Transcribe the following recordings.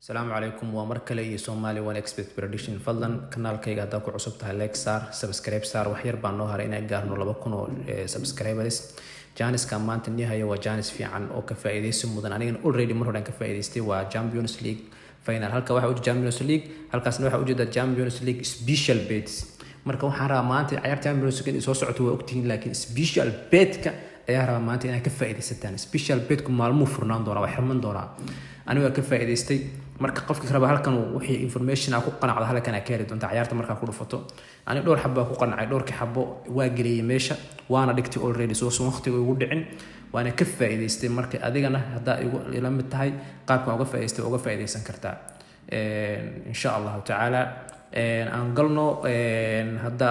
Asalaamu calaykum, waa mar kale iyo Somali One Expert Prediction. Fadlan kanaalkayga haddaa ku cusub tahay, like saar, subscribe saar. Wax yar baa noo haray inaan gaarno 2000 oo subscribers. Chance-ka maanta nihayo waa chance fiican oo ka faa'iidaysi mudan. Anigana already mar hore aan ka faa'iidaystay. Waa Champions League final. Halka waxaa ujeeda Champions League, halkaasna waxaa ujeeda Champions League special bets. Marka waxaan rabaa maanta ciyaarta Champions League inay soo socoto, waa ogtihiin, laakiin special betka ayaa rabaa maanta inaad ka faa'iidaysataan. Special betku maalmuu furnaan doonaa, waa xirman doonaa. Aniga waa ka faa'iidaystay. Marka qofka raba, halkan wixii information aa ku qanacdo halkan aa ka heli doonta. Ciyaarta markaa ku dhufato, aniga dhowr xabo baa ku qancay. Dhowrkii xabo waa geliyey meesha, waana dhigtay already, soo waqtiga igu dhicin, waana ka faa'iidaystay. Marka adigana haddaa igu ila mid tahay, qaabkan uga faa'iidaystay uga faa'iidaysan kartaa, insha Allahu tacaala. Aan galno hadda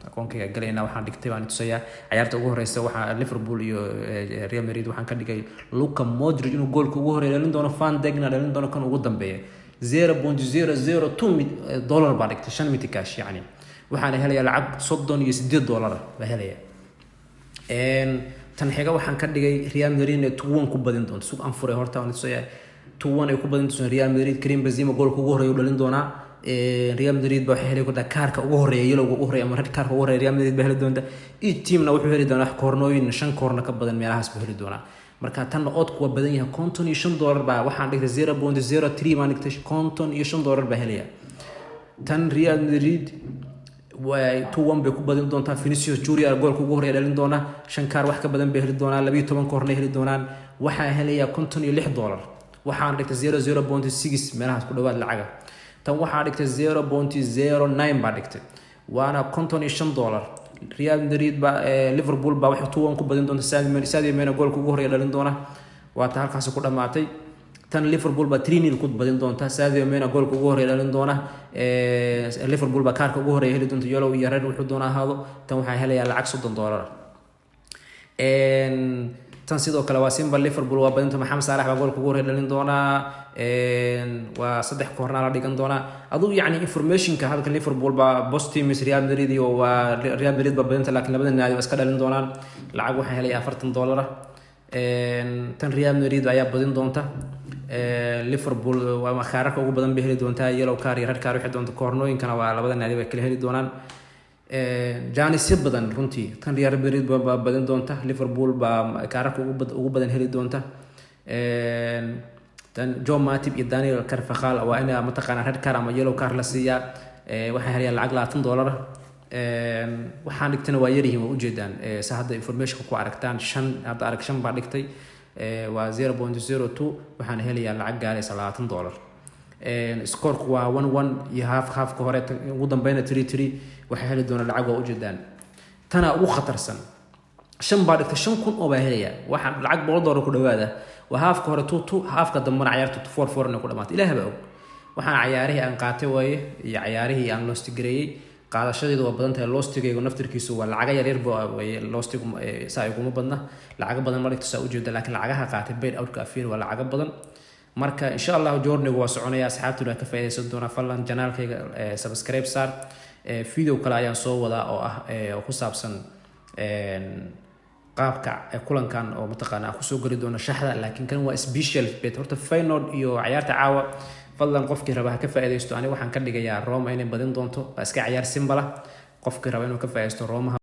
akoonkayga galayna. Waxaan dhigtay baan tusayaa. Ciyaarta ugu horeysa waxaa Liverpool iyo Real Madrid. Waxaan ka dhigay Luka Modric inuu goolka ugu horeeya dhalin doono, Van Dijkna dhalin doono kan ugu dambeeya. $0.002 baa dhigtay, shan miti cash, yacni waxaana helayaa lacag $38 baa helaya. Tan xiga waxaan ka dhigay Real Madrid inay 2-1 ku badin doonto. Sug, aan furay horta, waan tusayaa. 2-1 ay ku badin doonto Real Madrid. Karim Benzema goolka ugu horeeya u dhalin doonaa. Real Madrid ba waxay heli kartaa kaarka ugu horeeya, yellowga ugu horeeya ama red kaarka ugu horeeya Real Madrid ba heli doonta. Each teamna wuxuu heli doonaa koornooyin, shan koorna ka badan meelahaas buu heli doonaa. Marka tanna oddku waa badan yahay, $55 baa waxaan dhigtay, 0.03 baan dhigtay, $55 baa helaya. Tan Real Madrid 2-1 bay ku badin doontaa. Vinicius Junior goolka ugu horeeya dhalin doona, shan kaar wax ka badan bay heli doonaan, 12 koorna heli doonaan. Waxaa helayaa $56. Waxaan dhigtay 0.6 meelahaas ku dhawaad lacaga. Tan waxaa dhigtay 0.09 baa dhigtay, waana $55. Real Madrid baa Liverpool baa waxay 2-1 ku badin doonta. Sadio Mane goolka ugu horeeya dhalin doona. Waa ta halkaasi ku dhamaatay. Tan Liverpool baa 3-0 ku badin doonta. Sadio Mane goolka ugu horeeya dhalin doona. Liverpool baa kaarka ugu horeeya heli doonta, yellow iyo red wuxuu doona ahaado. Tan waxaa helayaa lacag $30. Tan sidoo kale waa simba, Liverpool waa badinta. Maxamed Saalax baa goolka ugu horeeya dhalin doonaa. Waa saddex koornaa la dhigan doonaa. Adugu yacni informationka halka Liverpool baa both teams Real Madrid iyo waa Real Madrid baa badinta, laakiin labada naadi waa iska dhalin doonaan. Lacag waxaa helaya $40. Tan Real Madrid ayaa badin doonta. Liverpool waa kaararka ugu badan bay heli doontaa, yellow card iyo red card waxay doonta. Koornooyinkana waa labada naadi way kala heli doonaan. Chance-yo badan runtii. Tan Real Madrid baa badin doonta. Liverpool baa kaararka ugu badan heli doonta. Tan Joel Matip iyo Daniel Carvajal waa ina mataqaanaa red card ama yellow card la siiyaa. Waxaa helayaa lacag $20. Waxaan dhigtana waa yaryihiin, waa ujeedaan sa hadda informationka ku aragtaan. Shan hadda arag, shan baa dhigtay, waa 0.02. Waxaana helayaa lacag gaaraysa $20. Scoreku waa 1-1 iyo half, halfka hore, ugu dambeyna 3-3. Waxaa heli doona lacag, waa ujeedaan. Tana ugu khatarsan, shan baa dhigtay, 5000 oo baa helaya. Waxaa lacag $100 ku dhawaada. Waa halfka hore 2-2, halfka dambena cayaarta 4-4 inay ku dhamaatay, Ilaah baa og. Waxaan cayaarihii aan qaatay waaye iyo cayaarihii aan lost-gareeyey. Qaadashadeedu waa badan tahay. Loss-tigaygu naftirkiisu waa lacaga yaryar waye. Loss-tigu saa iguma badna, lacago badan ma dhigto, saa ujeeda, laakiin lacagaha qaatay payout-ka afiir waa lacago badan. Marka insha Allahu journeygu waa soconaya, asxaabtuna ka faaidaysan doonaa. Fadlan channelkayga subscribe saar. Video kale ayaan soo wadaa oo ah oo ku saabsan qaabka kulankan oo mataqaana aan kusoo geli doono shaxda, laakiin kan waa special bet horta, Feyenoord iyo cayaarta caawa. Fadlan qofkii raba ha ka faaidaysto. Aniga waxaan ka dhigayaa Roma inay badin doonto. Waa iska cayaar simple ah. Qofkii raba inuu ka faaidaysto Romaha.